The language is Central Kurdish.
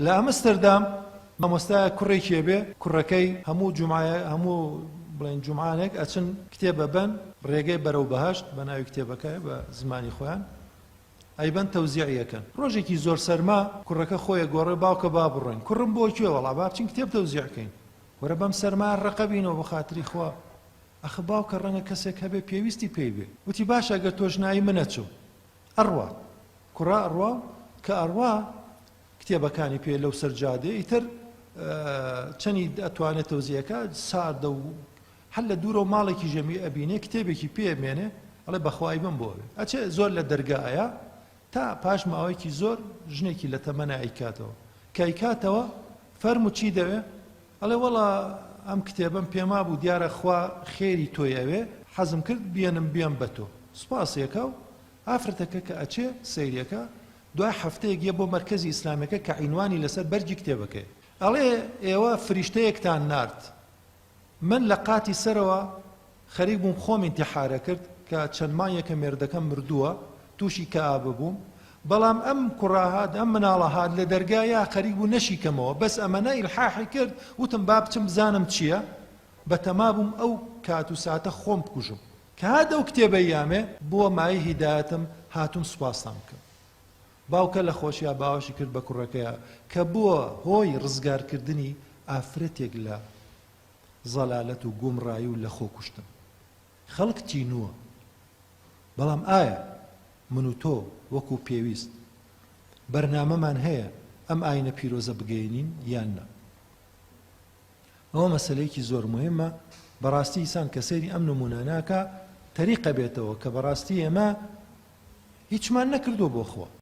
لە ئەمستەردام مامۆستایەک کوڕێکی ئەبێ، کوڕەکەی هەموو جومعە هەموو بڵێن جومعانێک ئەچن کتێب ئەبەن، ڕێگەی بەرەو بەهەشت بە ناوی کتێبەکە بە زمانی خۆیان ئەیبەن تەوزیعی ئەکەن. ڕۆژێکی زۆر سەرما کوڕەکە خۆی ئەگۆڕێ باوکە با بڕۆین. کوڕم بۆ کوێ؟ وەڵا با بچین کتێب تەوزیع کەین. وەرە بەم سەرمایە ڕەقە بینەوە بۆ خاتری خوا. ئەخ باوکە ڕەنگە کەسێک هەبێ پێویستی پێی بێ. وتی باشە ئەگەر تۆش نایی من ئەچم. ئەڕوات. کوڕە ئەڕوا و کە ئەڕوا کتێبەکانی پێ لەو سەر جادەیە ئیتر چەنی ئەتوانێ تەوزیعەکە ساردە و هەر لە دوورەوە ماڵێکی ژەمی ئەبینێ کتێبێکی پێ ئەمێنێ ئەڵێ بەخوا ئەیبەم بۆ ئەوێ ئەچێ زۆر لە دەرگا ئەیا تا پاش ماوەیەکی زۆر ژنێکی لە تەمەنە ئەیکاتەوە کە ئەیکاتەوە فەرموو چی دەوێ ئەڵێ وەڵا ئەم کتێبەم پێمابوو دیارە خوا خێری تۆی ئەوێ حەزم کرد بێنم بێم بە تۆ سوپاسی ئەکا و ئافرەتەکە کە ئەچێ سەیری ئەکا دوای هەفتەیەک یە بۆ مەرکەزی ئیسلامیەکە کە عینوانی لەسەر بەرگی کتێبەکەیە ئەڵێ ئێوە فریشتەیەکتان نارد من لە قاتی سەرەوە خەریک بووم خۆم ئینتیحارە کرد کە چەند مانگێکە مێردەکەم مردووە تووشی کەئابە بووم بەڵام ئەم کوڕە هات ئەم مناڵە هات لە دەرگا یا خەریک بوو نەشی کەمەوە بەس ئەمەنە ئیلحاحی کرد وتم با بچم بزانم چییە بەتەما بووم ئەو کات و ساتە خۆم بکوژم کە هات ئەو کتێبەی یامێ بووە مایەی هیدایەتم هاتووم سوپاستان بکەم باوکە لە خۆشیا باوەشی کرد بە کوڕەکەیا کە بووە هۆی ڕزگارکردنی ئافرەتێک لە زەلالەت و گومڕایی و لە خۆ کوشتن. خەڵک تینووە. بەڵام ئایا من و تۆ وەکو پێویست بەرنامەمان هەیە ئەم ئاینە پیرۆزە بگەیەنین یان نا؟ ئەوە مەسەلەیەکی زۆر موهیمە، بەڕاستی ئینسان کە سەیری ئەم نموونانە ئەکا تەریق ئەبێتەوە کە بەڕاستی ئێمە هیچمان نەکردووە بۆ خوا.